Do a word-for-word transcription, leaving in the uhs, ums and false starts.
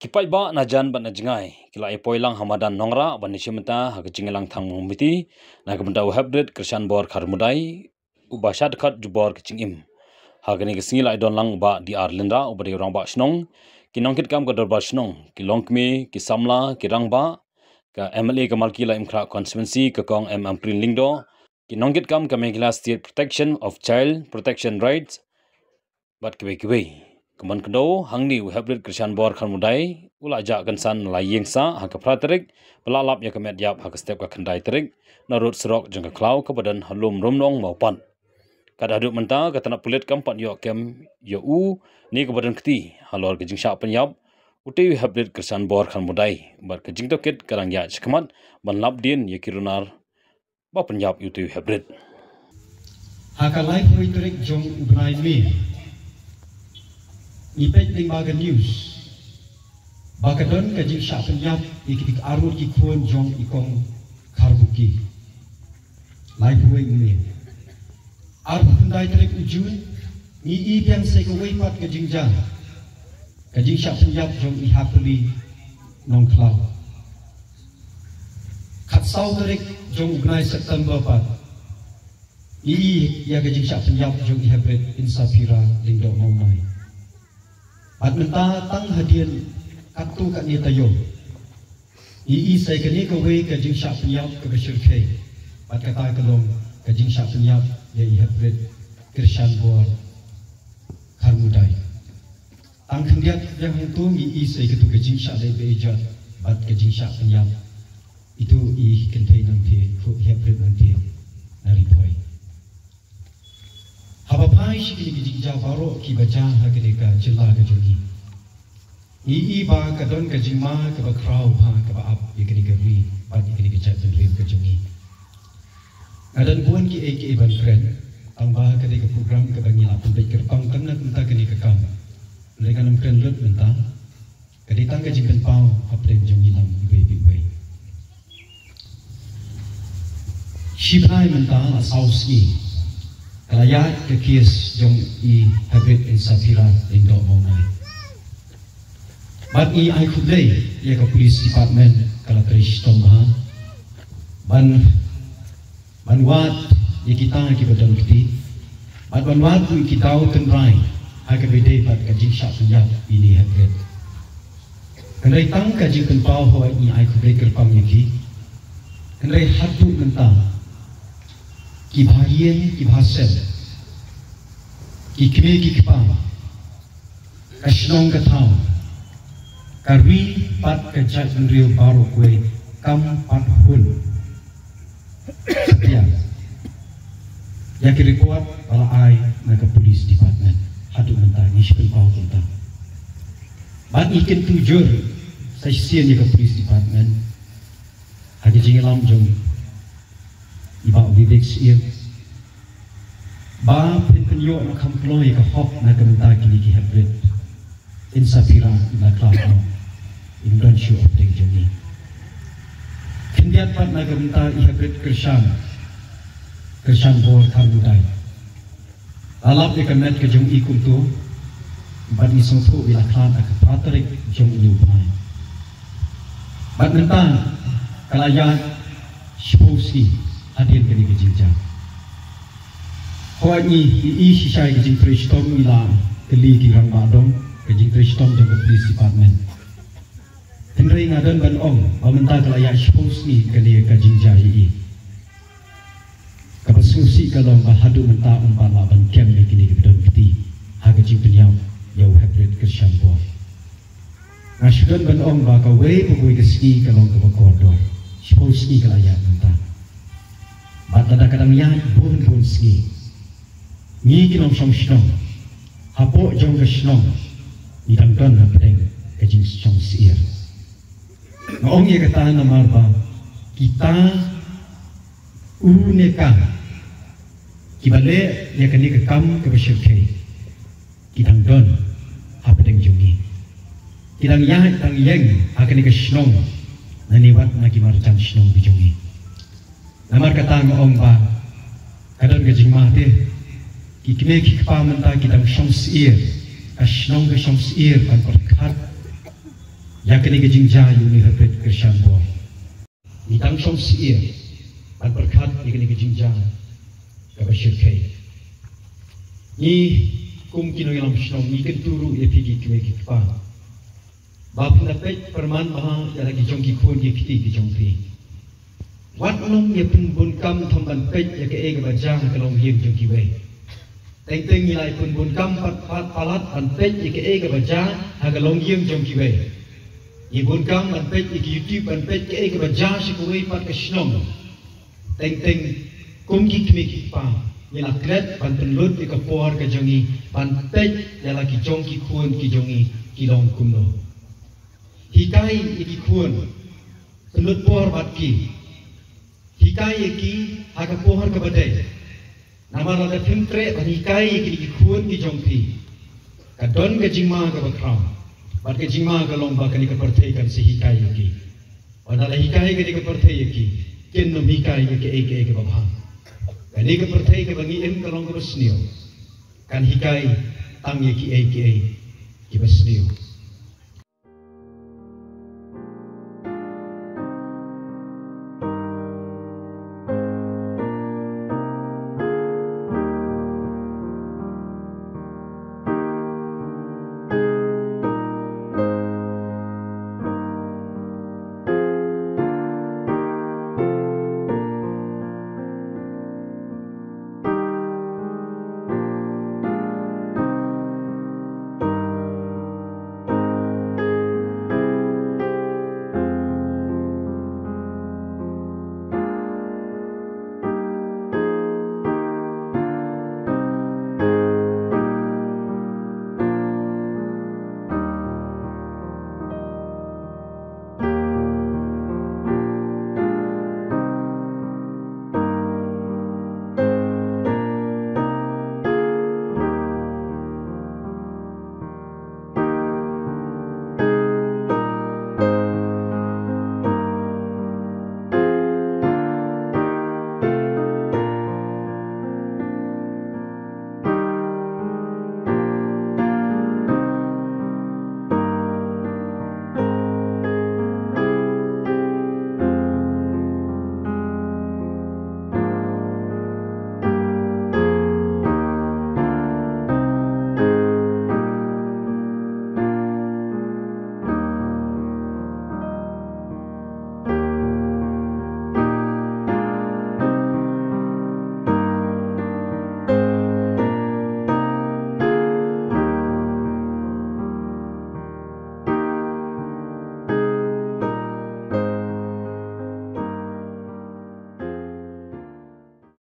Ki paidbah na jan bad na jngai ki la ïa poi lang ha madan Nongrah ban ïa shim bynta ha ka jingïalang thang mong miti na ka bynta u Heprit Krishan Bor Kharmudai, uba shad khat jubor ka jingim. Ha kane ka sngi la ïa don lang u Bah D R Lyngdoh, uba dei u rangbah shnong, ki nongkitkam ka dorbar shnong, ki longkmie, ki samla, ki rangbah, ka M L A ka Malki Laitumkhrah constituency, ka Kong M Ampareen Lyngdoh, ki nongkitkam ka Meghalaya State Protection of Child Protection Rights, bad kiwei kiwei. Kumban kdew hangne u Heprit Krishan Bor Kharmudai u la jah kynsan la ïing sah ha ka phra tarik, ba la lap ïa ka met ïap ha ka step ka khyndai tarik, na rud surok jong ka khlaw kaba don ha Lum Rumnong Mawpat. Kat haduh mynta ka tnat pulit kam pat ïoh kem ïa u ne kaba don kti halor ka jingshah pynïap utei u Heprit Krishan Bor Kharmudai, bad ka jingtohkit ka dang ïaid shakhmat ban lap dien ïa ki runar ba pynïap ïa utei u Heprit. Ha ka laiphew tarik jong u bnai May, ngi peit lyngba ka news ba ka don ka jingshah pynïap ïa ki arngut ki khun jong i Kong Kharbuki. Laiphew May. Arphew khyndai tarik u June, ngi i biang sa kawei pat ka jingjia, ka jingshah pynïap jong i Happily Nongkhlaw. Khatsaw tarik jong u bnai September pat, ngi i ïa ka jingshah pynïap jong i Heprit Insaphira Lyngdoh Mawnai. Bad mynta tang hadien katto katne taïew, ngi i sa kane kawei ka jingshah pynïap kaba shyrkhei, bad kata ka long ka jingshah pynïap ïa i Heprit Krishan Bor Kharmudai. Tang khyndiat biang hangto ngi i sa katu ka jingshah leh bejat bad ka jingshah pynïap ito i kynthei nongthied, Heprit nongthied na Ri Bhoi. Haba phai sha kine ki jingjia baroh kiba jia ha kane ka jylla ka jong ngi, ngi i ba ka don ka jingma kaba khraw bha kaba ap ïa kane ka ri bad ïa kane ka jaitbynriew ka jong ngi. Nga don bun kiei kiei ban kren, tangba ka dei ka program kaba ngi la pynbeit kyrpang tang na ka bynta kane ka kam. Hynrei ngan ym kren lut mynta. Ka dei tang ka jingpynpaw hapdeng jong ngi lang iwei pa iwei. Shi bnai mynta la saw sngi ka la ïaid ka case jong i Heprit Insaphira Lyngdoh Mawnai. Bad ngi ai khublei ïa ka police department ka la trei shitom bha ban ban wad ïa kita kiba don kti, bad ban wad ruh ïa ki daw tynrai ha kaba ïadei bad ka jingshah pynïap ïa i Heprit. Hynrei tang ka jingpynpaw hooid ngi ai khublei kyrpang ïa ki. Hynrei haduh mynta kiba ïeng kiba sem, ki kmie ki kpa, ka shnong ka thaw, ka ri bad ka jaitbynriew baroh kawei kam pat hun satia ïa ki report ba la ai na ka police department. Haduh mynta ngi shu pynpaw kumta. Bad ngi kyntu jur sa shisien ïa ka police department ha ka jingïalam jong i Bah Vivek Syiem ba phin pynïoh na kham kloi ka hok na ka bynta kine ki Heprit Insaphira, i la khlad noh, im don shuh hapdeng jong ngi. Khyndiat pat na ka bynta i Heprit Krishan, Krishan Bor Kharmudai. La lap ïa ka met ka jong i kumto, bad ngi sngewthuh ba i la khlad ha ka phra tarik jong une u bnai. Bad mynta ka la ïaid shiphew sngi hadien kane ka jingjia. Hooid ngi i shisha ïa ka jingtrei shitom, ngi la kylli ki rangbah dong, ka jingtrei shitom jong ka police department. Hynrei nga don ban ong ba mynta ka la ïaid shiphew sngi kane ka jingjia ïa i. Kaba sngewsih ka long ba haduh mynta ym pat lah ban kem ïa kine kiba don kti ha ka jingpynïap ïa u Heprit Krishan Bor. Nga shu don ban ong ba kawei pa kawei ka sngi ka long kaba kordor. Shiphew sngi ka la ïaid mynta. Bad lada ka dang ïaid bun bun sngi, ngi ki nongshong shnong hapoh jong ka shnong ngi dang don hapdeng ka jingshong syier. Nga ong ïa kata namar ba kita u ne ka kiba leh ïa kane ka kam kaba shyrkhei ki dang don hapdeng jong ngi. Ki dang ïaid dang ïeng ha kane ka shnong, na ne wat na ki marjan shnong ki jong ngi. Namar kata nga ong ba ka don ka jingma te, ki kmie ki kpa mynta ki dang shong syier, ka shnong ka shong syier ban pyrkhat Ïa kane ka jingjia ïa une u hynriew kyrshan bor, ngi dang shong syier ban pyrkhat ïa kane ka jingjia kaba shyrkhei. Ngi kum ki nongïalam shnong ngi kyntu ruh ïa phi ki kmie ki kpa ba phin da peit pyrman bha ïa la ki jong ki khun ki kti ki jong phi. Wat nym ïa pynbun kam tang ban peit ïa kaei kaba jia ha ka longïing jong kiwei. Teng teng ngi la ïa pynbun kam pat pat palat ban peit ïa kaei kaba jia ha ka longïing jong kiwei. Ïa bun kam ban peit ïa ki YouTube ban peit kaei kaba jia sha kawei pat ka shnong. Teng teng kum ki kmie ki kpa ngi la klet ban pynlut ïa ka por ka jong ngi ban peit ïa la ki jong ki khun ki jong ngi ki long kumno. Hikai ïa ki khun, pynlut por bad ki. Hikai ïa ki ha ka por kaba dei. Namar lada phim treh ban hikai ïa ki, ki khun ki jong phi, ka don ka jingma kaba khraw bad ka jingma ka long ba kane ka pyrthei kan sa hikai ïa ki. Wat la hikai kane ka pyrthei ïa ki, kin nym hikai ïa kaei kaei kaba bha. Kane ka pyrthei kaba ngi im ka long kaba sniew, kan hikai tang ïa kiei kiei kiba sniew.